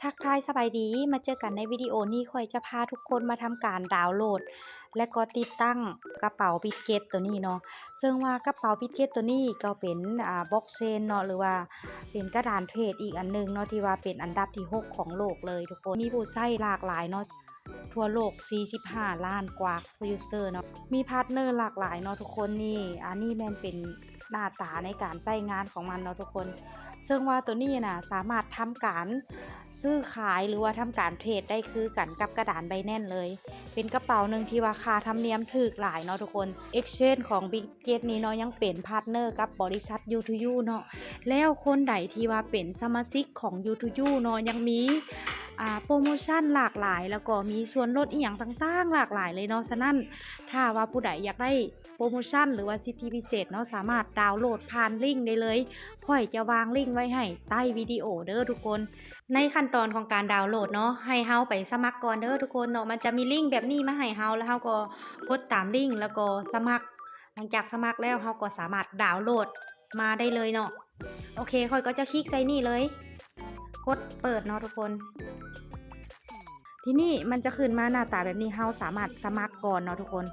ທັກທາຍສະບາຍດີ ມາເຈີກັນໃນວິດີໂອນີ້ ຂ້ອຍຈະພາທຸກຄົນມາທຳການດາວໂຫຼດ ແລະກໍຕິດຕັ້ງກະເປົາບິດເກັດໂຕນີ້ເນາະ. ເຊິ່ງວ່າກະເປົາບິດເກັດໂຕນີ້ກໍເປັນ ອ່າ ບລັອກເຊນເນາະ ຫຼືວ່າເປັນກະດານເທຣດອີກອັນໜຶ່ງເນາະ ທີ່ວ່າເປັນອັນດັບທີຫົກຂອງໂລກເລີຍທຸກຄົນ. ມີຜູ້ໃຊ້ຫຼາກຫຼາຍເນາະ ທົ່ວໂລກສີ່ສິບຫ້າລ້ານກວ່າຢູເຊີເນາະ ມີພາດເນີຫຼາກຫຼາຍເນາະທຸກຄົນ. ນີ້ ອັນນີ້ແມ່ນເປັນໜ້າຕາໃນການໃຊ້ງານຂອງມັນເນາະທຸກຄົນ. ເຊິ່ງວ່າໂຕນີ້ນະ ສາມາດທຳການຊື້ຂາຍ ຫຼືວ່າທຳການເທຣດໄດ້ຄືກັນກັບກະດານໄບແນນເລີຍ. ເປັນກະເປົາໜຶ່ງທີ່ວ່າຄ່າທຳນຽມຖືກຫຼາຍເນາະທຸກຄົນ. ເອັກເຊນຂອງບິດເກັດນີ້ເນາະ ຍັງເປັນພາດເນີກັບບໍລິສັດຢູທູຢູເນາະ. ແລ້ວຄົນໃດທີ່ວ່າເປັນສະມາຊິກຂອງຢູທູຢູເນາະ ຍັງມີ ອ່າ ໂປຣໂມຊັນຫຼາກຫຼາຍ ແລ້ວກໍມີສ່ວນລົດອີ່ຫຍັງຕ່າງໆຫຼາກຫຼາຍເລີຍເນາະ. ສະນັ້ນ ຖ້າວ່າຜູ້ໃດຢາກໄດ້ໂປຣໂມຊັນ ຫຼືວ່າສິດທິພິເສດເນາະ ສາມາດດາວໂຫຼດຜ່ານລິ້ງໄດ້ເລີຍ. ຂ້ອຍຈະວາງລິ້ງໄວ້ໃຫ້ໃຕ້ວິດີໂອເດີທຸກຄົນ. ໃນຂັ້ນຕອນຂອງການດາວໂຫຼດເນາະ ໃຫ້ເຮົາໄປສະໝັກກ່ອນເດີທຸກຄົນເນາະ. ມັນຈະມີລິ້ງແບບນີ້ມາໃຫ້ເຮົາ ແລ້ວເຮົາກໍກົດຕາມລິ້ງ ແລ້ວກໍສະໝັກ. ຫຼັງຈາກສະໝັກແລ້ວ ເຮົາກໍສາມາດດາວໂຫຼດມາໄດ້ເລີຍເນາະ. ໂອເຄ ຂ້ອຍກໍຈະຄລິກໃສ່ນີ້ເລີຍ ກົດເປີດເນາະທຸກຄົນ. ທີນີ້ມັນຈະຂຶ້ນມາໜ້າຕາແບບນີ້ ເຮົາສາມາດສະໝັກກ່ອນເນາະທຸກຄົນ.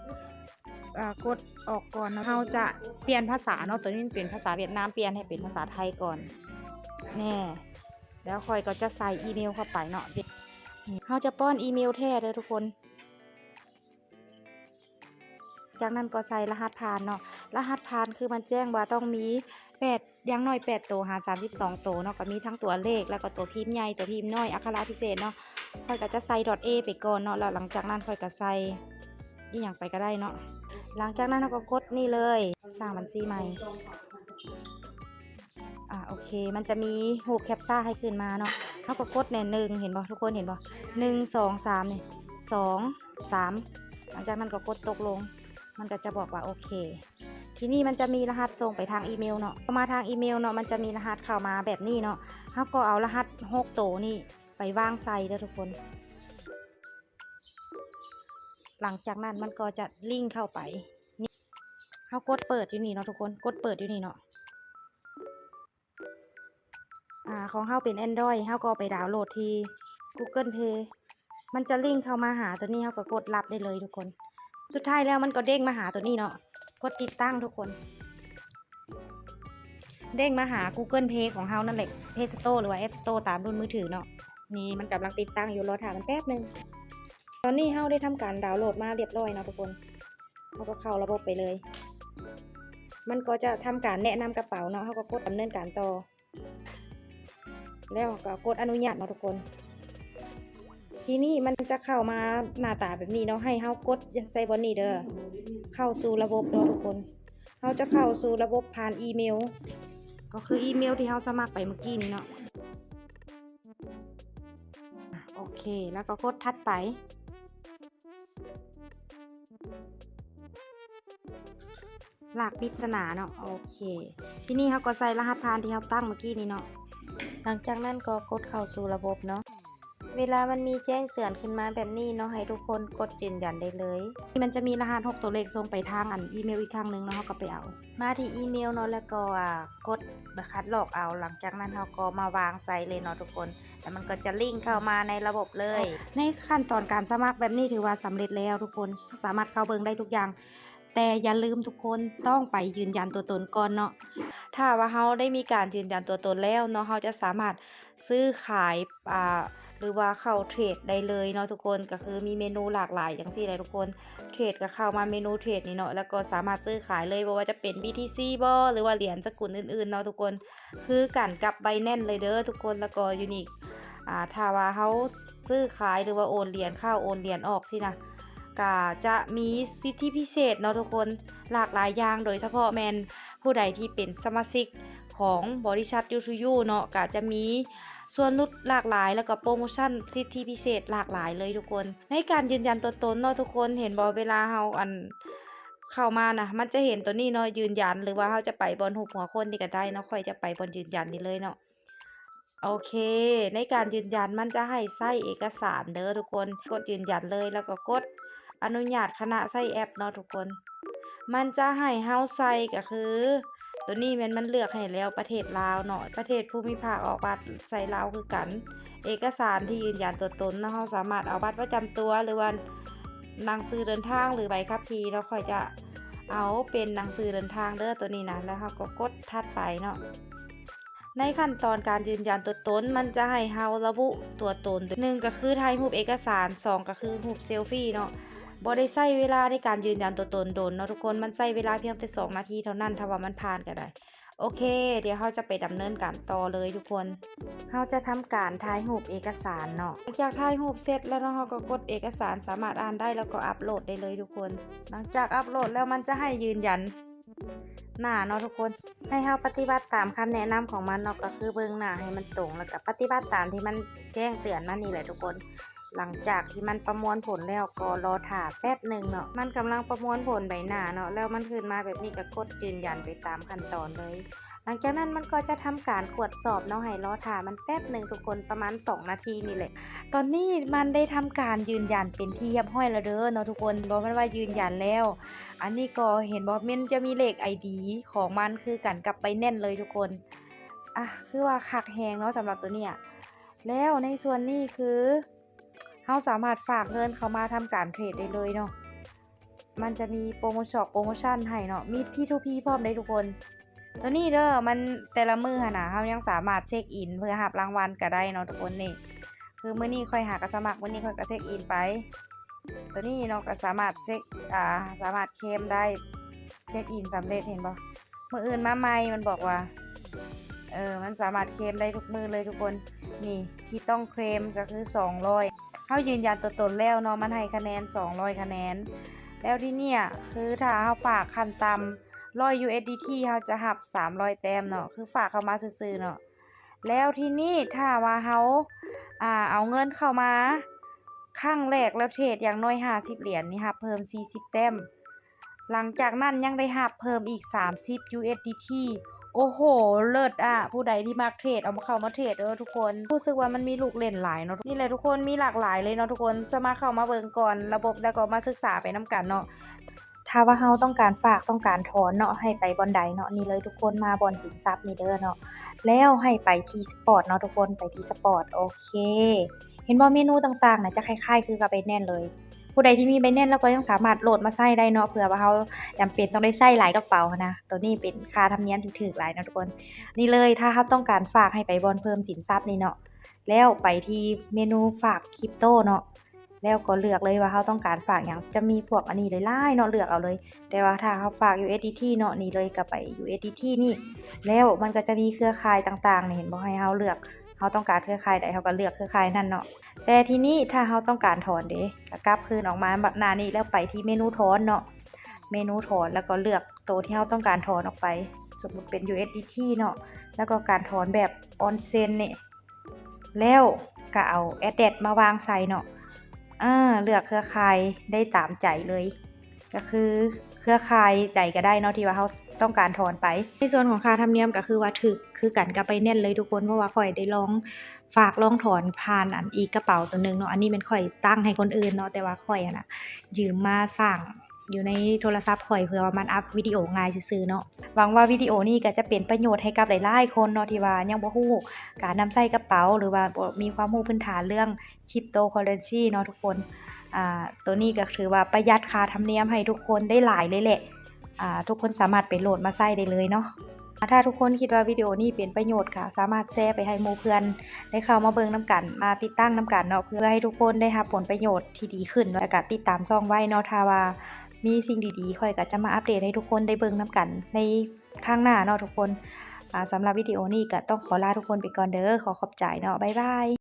ເອີ ກົດອອກກ່ອນເນາະ. ເຮົາຈະປ່ຽນພາສາເນາະ ໂຕນີ້ມັນເປັນພາສາຫວຽດນາມ ປ່ຽນໃຫ້ເປັນພາສາໄທກ່ອນ. ແນ່ ແລ້ວຂ້ອຍກໍຈະໃສ່ອີເມວເຂົ້າໄປເນາະ. ເຮົາຈະປ້ອນອີເມວແທ້ເດີທຸກຄົນ. ຈາກນັ້ນກໍໃສ່ລະຫັດຜ່ານເນາະ. ລະຫັດຜ່ານຄືມັນແຈ້ງວ່າຕ້ອງມີແປດ ຢ່າງໜ້ອຍແປດໂຕຫາສາມສິບສອງໂຕເນາະ. ກໍມີທັງຕົວເລກ ແລ້ວກໍຕົວພິມໃຫຍ່ ຕົວພິມນ້ອຍ ອັກຂະລະພິເສດເນາະ. ຂ້ອຍກໍຈະໃສ່ .a ໄປກ່ອນເນາະ ແລ້ວຫຼັງຈາກນັ້ນຂ້ອຍກໍໃສ່ອີ່ຫຍັງໄປກໍໄດ້ເນາະ. ຫຼັງຈາກນັ້ນເຮົາກໍກົດນີ້ເລີຍ ສ້າງບັນຊີໃໝ່. ອ່າ ໂອເຄ ມັນຈະມີຮູບແຄັບຊາໃຫ້ຂຶ້ນມາເນາະ. ເຮົາກໍກົດແນ່ ໜຶ່ງ ເຫັນບໍ່? ທຸກຄົນເຫັນບໍ່? ໜຶ່ງ ສອງ ສາມ ນີ້ ສອງ ສາມ. ຫຼັງຈາກນັ້ນກໍກົດຕົກລົງ ມັນກໍຈະບອກວ່າໂອເຄ. ທີນີ້ມັນຈະມີລະຫັດສົ່ງໄປທາງອີເມວເນາະ. ເຂົ້າມາທາງອີເມວເນາະ ມັນຈະມີລະຫັດເຂົ້າມາແບບນີ້ເນາະ. ເຮົາກໍເອົາລະຫັດຫົກໂຕນີ້ໄປວາງໃສ່ເດີທຸກຄົນ. ຫຼັງຈາກນັ້ນມັນກໍຈະລິ້ງເຂົ້າໄປ. ນີ້ ເຮົາກົດເປີດຢູ່ນີ້ເນາະທຸກຄົນ ກົດເປີດຢູ່ນີ້ເນາະ. ອ່າ ຂອງເຮົາເປັນ Android ເຮົາກໍເອົາໄປດາວໂຫຼດທີ່ Google Play ມັນຈະລິ້ງເຂົ້າມາຫາໂຕນີ້ ເຮົາກໍກົດຮັບໄດ້ເລີຍທຸກຄົນ. ສຸດທ້າຍແລ້ວມັນກໍເດ້ງມາຫາໂຕນີ້ເນາະ ກົດຕິດຕັ້ງທຸກຄົນ. ເດ້ງມາຫາ Google Play ຂອງເຮົານັ້ນແຫຼະ Play Store ຫຼືວ່າ App Store ຕາມລຸ້ນມືຖືເນາະ. ນີ້ມັນກຳລັງຕິດຕັ້ງຢູ່ ລໍຖ້າມັນແປັບໜຶ່ງ. ຕອນນີ້ເຮົາໄດ້ທຳການດາວໂຫຼດມາລຽບຮ້ອຍເນາະທຸກຄົນ. ເຮົາກໍເຂົ້າລະບົບໄປເລີຍ ມັນກໍຈະທຳການແນະນຳກະເປົາເນາະ. ເຮົາກໍກົດດຳເນີນການຕໍ່ ແລ້ວກໍກົດອະນຸຍາດເນາະທຸກຄົນ. ທີນີ້ມັນຈະເຂົ້າມາໜ້າຕາແບບນີ້ເນາະ ໃຫ້ເຮົາກົດໃສ່ບ່ອນນີ້ເດີ ເຂົ້າສູ່ລະບົບເນາະທຸກຄົນ. ເຮົາຈະເຂົ້າສູ່ລະບົບຜ່ານອີເມວ ກໍຄືອີເມວທີ່ເຮົາສະໝັກໄປເມື່ອກີ້ນີ້ເນາະ. ໂອເຄ ແລ້ວກໍກົດຖັດໄປ. ລາກປິດສະໜາເນາະ. ໂອເຄ ທີນີ້ເຮົາກໍໃສ່ລະຫັດຜ່ານທີ່ເຮົາຕັ້ງເມື່ອກີ້ນີ້ເນາະ. ຫຼັງຈາກນັ້ນກໍກົດເຂົ້າສູ່ລະບົບເນາະ. ເວລາມັນມີແຈ້ງເຕືອນຂຶ້ນມາແບບນີ້ເນາະ ໃຫ້ທຸກຄົນກົດຢືນຢັນໄດ້ເລີຍ. ມັນຈະມີລະຫັດຫົກຕົວເລກສົ່ງໄປທາງອັນອີເມວອີກຄັ້ງໜຶ່ງເນາະ ເຮົາກໍໄປເອົາ. ມາທີ່ອີເມວເນາະ ແລ້ວກໍ ອ່າ ກົດຄັດລອກເອົາ. ຫຼັງຈາກນັ້ນເຮົາກໍມາວາງໃສ່ເລີຍເນາະທຸກຄົນ ແລ້ວມັນກໍຈະລິ້ງເຂົ້າມາໃນລະບົບເລີຍ. ໃນຂັ້ນຕອນການສະໝັກແບບນີ້ຖືວ່າສຳເລັດແລ້ວທຸກຄົນ ສາມາດເຂົ້າເບິ່ງໄດ້ທຸກຢ່າງ. ແຕ່ຢ່າລືມທຸກຄົນຕ້ອງໄປຢືນຢັນຕົວຕົນກ່ອນເນາະ. ຖ້າວ່າເຮົາໄດ້ມີການຢືນຢັນຕົວຕົນແລ້ວເນາະ ເຮົາຈະສາມາດຊື້ຂາຍ ອ່າ ຫຼືວ່າເຂົ້າເທຣດໄດ້ເລີຍເນາະທຸກຄົນ. ກໍຄືມີເມນູຫຼາກຫຼາຍຈັ່ງຊີ້ແຫຼະທຸກຄົນ. ເທຣດກໍເຂົ້າມາເມນູເທຣດນີ້ເນາະ ແລ້ວກໍສາມາດຊື້ຂາຍເລີຍ ບໍ່ວ່າຈະເປັນ BTC ບໍ ຫຼືວ່າຫຼຽນສະກຸນອື່ນໆເນາະທຸກຄົນ ຄືກັນກັບ Binance ເລີຍເດີທຸກຄົນ. ແລ້ວກໍຢູ່ນີ້ ອ່າ ຖ້າວ່າເຮົາຊື້ຂາຍ ຫຼືວ່າໂອນຫຼຽນເຂົ້າໂອນຫຼຽນອອກຊີ້ນະ ກະຈະມີສິດທິພິເສດເນາະທຸກຄົນ ຫຼາກຫຼາຍຢ່າງ ໂດຍສະເພາະແມ່ນຜູ້ໃດທີ່ເປັນສະມາຊິກຂອງບໍລິສັດ YouTube ເນາະ ກະຈະມີສ່ວນຫຼຸດຫຼາກຫຼາຍ ແລ້ວກໍໂປຣໂມຊັນສິດທິພິເສດຫຼາກຫຼາຍເລີຍທຸກຄົນ. ໃນການຢືນຢັນຕົວຕົນເນາະທຸກຄົນ ເຫັນບໍ່ ເວລາເຮົາ ອັນ ເຂົ້າມານະ ມັນຈະເຫັນໂຕນີ້ເນາະ ຢືນຢັນ ຫຼືວ່າເຮົາຈະໄປບ່ອນຮູບຫົວຄົນນີ້ກໍໄດ້ເນາະ. ຂ້ອຍຈະໄປບ່ອນຢືນຢັນນີ້ເລີຍເນາະ. ໂອເຄ ໃນການຢືນຢັນມັນຈະໃຫ້ໃຊ້ເອກະສານເດີທຸກຄົນ. ກົດຢືນຢັນເລີຍ ແລ້ວກໍກົດອະນຸຍາດຄະນະໃຊ້ແອັບເນາະທຸກຄົນ. ມັນຈະໃຫ້ເຮົາໃສ່ກໍຄື ໂຕນີ້ແມ່ນມັນເລືອກໃຫ້ແລ້ວປະເທດລາວເນາະ, ປະເທດພູມິພາກອອກບັດໃສ່ລາວຄືກັນ. ເອກະສານທີ່ຢືນຢັນຕົວຕົນເນາະ, ເຮົາສາມາດເອົາບັດປະຈຳຕົວ ຫຼືວ່າໜັງສືເດີນທາງ ຫຼືໃບຂັບຂີ່ເນາະ. ຂ້ອຍຈະເອົາເປັນໜັງສືເດີນທາງເດີ ໂຕນີ້ນະ, ແລ້ວເຮົາກໍກົດຖັດໄປເນາະ. ໃນຂັ້ນຕອນການຢືນຢັນຕົວຕົນ ມັນຈະໃຫ້ເຮົາລະບຸຕົວຕົນ, ໜຶ່ງກໍຄືຖ່າຍຮູບເອກະສານ, ສອງກໍຄືຮູບເຊລຟີເນາະ. ບໍ່ໄດ້ໃຊ້ເວລາໃນການຢືນຢັນຕົວຕົນດົນເນາະທຸກຄົນ, ມັນໃຊ້ເວລາພຽງແຕ່ສອງນາທີເທົ່ານັ້ນ, ຖ້າວ່າມັນຜ່ານກໍໄດ້. ໂອເຄ, ດຽວເຮົາຈະໄປດຳເນີນການຕໍ່ເລີຍທຸກຄົນ. ເຮົາຈະທຳການຖ່າຍຮູບເອກະສານເນາະ. ຫຼັງຈາກຖ່າຍຮູບເສັດແລ້ວເນາະ, ເຮົາກໍກົດເອກະສານສາມາດອ່ານໄດ້ ແລ້ວກໍອັບໂຫຼດໄດ້ເລີຍທຸກຄົນ. ຫຼັງຈາກອັບໂຫຼດແລ້ວ ມັນຈະໃຫ້ຢືນຢັນ ໜ້າເນາະທຸກຄົນ, ໃຫ້ເຮົາປະຕິບັດຕາມຄຳແນະນຳຂອງມັນເນາະ, ກໍຄືເບິ່ງໜ້າໃຫ້ມັນຕົງ ແລ້ວກໍປະຕິບັດຕາມທີ່ມັນແຈ້ງເຕືອນມານີ້ແຫຼະທຸກຄົນ. ຫຼັງຈາກທີ່ມັນປະມວນຜົນແລ້ວ ກໍລໍຖ້າແປັບໜຶ່ງເນາະ, ມັນກຳລັງປະມວນຜົນໃບໜ້າເນາະ, ແລ້ວມັນຂຶ້ນມາແບບນີ້ ກໍກົດຢືນຢັນໄປຕາມຂັ້ນຕອນເລີຍ. ຫຼັງຈາກນັ້ນມັນກໍຈະທຳການກວດສອບເນາະ, ໃຫ້ລໍຖ້າມັນແປັບໜຶ່ງທຸກຄົນ, ປະມານສອງນາທີນີ້ແຫຼະ. ຕອນນີ້ມັນໄດ້ທຳການຢືນຢັນເປັນທີ່ຮຽບຮ້ອຍແລ້ວເດີເນາະທຸກຄົນ, ບໍ່ແມ່ນວ່າຢືນຢັນແລ້ວ. ອັນນີ້ກໍເຫັນບໍ່, ມັນຈະມີເລກໄອດີຂອງມັນຄືກັນກັບໄບແນນເລີຍທຸກຄົນ. ອ່ະ ຄືວ່າຄັກແຮງເນາະສຳລັບໂຕເນີ້ຍ. ແລ້ວໃນສ່ວນນີ້ຄືເຮົາສາມາດຝາກເງິນເຂົ້າມາທຳການເທຣດໄດ້ເລີຍເນາະ. ມັນຈະມີໂປຣໂມຊັນ ໂປຣໂມຊັນໃຫ້ເນາະ, ມີ ພີທູພີ ພ້ອມເດ້ທຸກຄົນ. ໂຕນີ້ເດີ ມັນແຕ່ລະມື້ຫັ້ນນະ ເຮົາຍັງສາມາດເຊັກອິນເພື່ອຮັບລາງວັນກໍໄດ້ເນາະທຸກຄົນ. ນີ້ ຄືມື້ນີ້ຂ້ອຍຫາກໍສະໝັກ, ມື້ນີ້ຂ້ອຍກໍເຊັກອິນໄປ. ໂຕນີ້ເນາະ ກໍສາມາດເຊັກ ອ່າ ສາມາດເຄມໄດ້, ເຊັກອິນສຳເລັດ ເຫັນບໍ່? ມື້ອື່ນມາໃໝ່ ມັນບອກວ່າ ເອີ ມັນສາມາດເຄມໄດ້ທຸກມື້ເລີຍທຸກຄົນ. ນີ້ທີ່ຕ້ອງເຄມກໍຄືສອງຮ້ອຍ, ເຮົາຢືນຢັນຕົວຕົນແລ້ວເນາະ, ມັນໃຫ້ຄະແນນສອງຮ້ອຍຄະແນນ. ແລ້ວທີ່ເນີ້ຍ ຄືຖ້າເຮົາຝາກຂັ້ນຕ່ຳຮ້ອຍ USDT ເຮົາຈະຮັບສາມຮ້ອຍແຕ້ມເນາະ, ຄືຝາກເຂົ້າມາຊື່ໆເນາະ. ແລ້ວທີ່ນີ້ ຖ້າວ່າເຮົາ ອ່າ ເອົາເງິນເຂົ້າມາຄັ້ງແລກແລ້ວເທຣດຢ່າງໜ້ອຍຫ້າສິບຫຼຽນນີ້ ຮັບເພີ່ມສີ່ສິບແຕ້ມ. ຫຼັງຈາກນັ້ນຍັງໄດ້ຮັບເພີ່ມອີກສາມສິບ USDT. ໂອ້ໂຫ ເລີດອະ! ຜູ້ໃດທີ່ມັກເທຣດ ເອົາມາ ເຂົ້າມາເທຣດເດີທຸກຄົນ. ຮູ້ສຶກວ່າມັນມີລູກຫຼິ້ນຫຼາຍເນາະ. ນີ້ແຫຼະທຸກຄົນ, ມີຫຼາກຫຼາຍເລີຍເນາະທຸກຄົນ. ສາມາດເຂົ້າມາເບິ່ງກ່ອນລະບົບ ແລ້ວກໍມາສຶກສາໄປນຳກັນເນາະ. ຖ້າວ່າເຮົາຕ້ອງການຝາກ ຕ້ອງການຖອນເນາະ, ໃຫ້ໄປບ່ອນໃດເນາະ? ນີ້ເລີຍທຸກຄົນ, ມາບ່ອນສິນຊັບນີ້ເດີເນາະ. ແລ້ວໃຫ້ໄປທີ່ສະປອດເນາະທຸກຄົນ, ໄປທີ່ສະປອດ. ໂອເຄ. ເຫັນບໍ່ ເມນູຕ່າງໆນະ ຈະຄ້າຍໆຄືກັບໄບແນນເລີຍ. ຜູ້ໃດທີ່ມີໄບແນນ ລາວກໍຍັງສາມາດໂຫຼດມາໃຊ້ໄດ້ເນາະ, ເພື່ອວ່າເຮົາຈຳເປັນຕ້ອງໄດ້ໃຊ້ຫຼາຍກະເປົາຫັ້ນນະ. ໂຕນີ້ເປັນຄ່າທຳນຽມທີ່ຖືກຫຼາຍເນາະທຸກຄົນ. ນີ້ເລີຍ, ຖ້າເຮົາຕ້ອງການຝາກໃຫ້ໄປບ່ອນເພີ່ມສິນຊັບນີ້ເນາະ, ແລ້ວໄປທີ່ເມນູຝາກຄຣິບໂຕເນາະ, ແລ້ວກໍເລືອກເລີຍວ່າເຮົາຕ້ອງການຝາກຫຍັງ. ຈະມີພວກອັນນີ້ຫຼາຍໆເນາະ, ເລືອກເອົາເລີຍ. ແຕ່ວ່າຖ້າເຮົາຝາກ USDT ເນາະ, ນີ້ເລີຍ, ກໍໄປ USDT ນີ້, ແລ້ວມັນກໍຈະມີເຄືອຂ່າຍຕ່າງໆນີ້, ເຫັນບໍ່? ໃຫ້ເຮົາເລືອກ ເຮົາຕ້ອງການເຄືອຂ່າຍໃດ ເຮົາກໍເລືອກເຄືອຂ່າຍນັ້ນເນາະ. ແຕ່ທີນີ້ຖ້າເຮົາຕ້ອງການຖອນເດ້ ກໍກັບຄືນອອກມາໜ້ານີ້ ແລ້ວໄປທີ່ເມນູຖອນເນາະ, ເມນູຖອນ ແລ້ວກໍເລືອກໂຕທີ່ເຮົາຕ້ອງການຖອນອອກໄປ. ສົມມຸດເປັນ USDT ເນາະ, ແລ້ວກໍການຖອນແບບອອນເຊັນນີ້, ແລ້ວກໍເອົາ address ມາວາງໃສ່ເນາະ. ອາ ເລືອກເຄືອຂ່າຍໄດ້ຕາມໃຈເລີຍ. ກໍຄືເຄືອຂ່າຍໃດກໍໄດ້ເນາະ ທີ່ວ່າເຮົາຕ້ອງການຖອນໄປ. ໃນສ່ວນຂອງຄ່າທຳນຽມກໍຄືວ່າຖືກຄືກັນກັບໄບແນນເລີຍທຸກຄົນ, ເພາະວ່າຂ້ອຍໄດ້ລອງຝາກລອງຖອນຜ່ານອັນອີກກະເປົາໂຕໜຶ່ງເນາະ. ອັນນີ້ແມ່ນຂ້ອຍຕັ້ງໃຫ້ຄົນອື່ນເນາະ, ແຕ່ວ່າຂ້ອຍຫັ້ນນະຢືມມາສ້າງຢູ່ໃນໂທລະສັບຂ້ອຍ ເພື່ອວ່າມັນອັບວິດີໂອງ່າຍຊື່ໆເນາະ. ຫວັງວ່າວິດີໂອນີ້ກໍຈະເປັນປະໂຫຍດໃຫ້ກັບຫຼາຍໆຄົນເນາະ ທີ່ວ່າຍັງບໍ່ຮູ້ການນຳໃຊ້ກະເປົາ ຫຼືວ່າບໍ່ມີຄວາມຮູ້ພື້ນຖານເລື່ອງ cryptocurrency ເນາະທຸກຄົນ. ອາ ໂຕນີ້ກໍຖືວ່າປະຢັດຄ່າທຳນຽມໃຫ້ທຸກຄົນໄດ້ຫຼາຍເລີຍແຫຼະ. ອາ ທຸກຄົນສາມາດໄປໂຫຼດມາໃຊ້ໄດ້ເລີຍເນາະ. ອາ ຖ້າທຸກຄົນຄິດວ່າວິດີໂອນີ້ເປັນປະໂຫຍດ ກໍສາມາດແຊໄປໃຫ້ໝູ່ເພື່ອນໄດ້ເຂົ້າມາເບິ່ງນຳກັນ, ມາຕິດຕັ້ງນຳກັນເນາະ, ເພື່ອໃຫ້ທຸກຄົນໄດ້ຮັບຜົນປະໂຫຍດທີ່ດີຂຶ້ນ, ແລ້ວກໍຕິດຕາມຊ່ອງໄວ້ເນາະ. ຖ້າວ່າມີສິ່ງດີໆ ຂ້ອຍກໍຈະມາອັບເດດໃຫ້ທຸກຄົນໄດ້ເບິ່ງນຳກັນໃນຄັ້ງໜ້າເນາະທຸກຄົນ. ອາ ສຳລັບວິດີໂອນີ້ກໍຕ້ອງຂໍລາທຸກຄົນໄປກ່ອນເດີ. ຂໍຂອບໃຈເນາະ. ບາຍບາຍ.